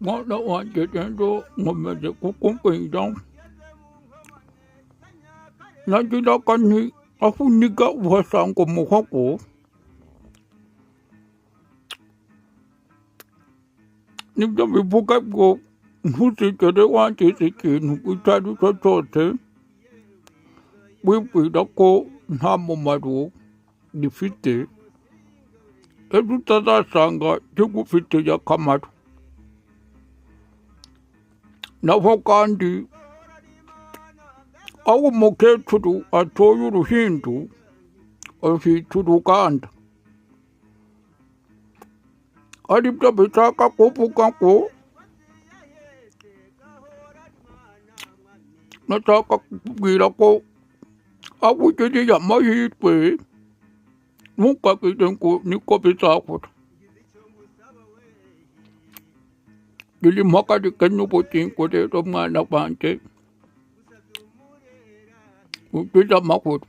Mwana wanjye rero nkomeje kukubwira, nagiraga nti aho uniga uhasanga umuhogo, nibyo bivuga ngo ntuzigere wangiza ikintu icyo ari cyo cyose wibwira ko nta mumaro gifite, ejo utazasanga kigufitiye akamaro. Naho kandi aho umukecuru atoye uruhindu ahita uruganda, aribyo bishaka kuvuga ngo nashaka kukubwira ko aho ugiriye amahirwe ntukagire ngo niko bizahora. Gira impagarike n'ubugingo rero mwana wanjye, ugire amahoro.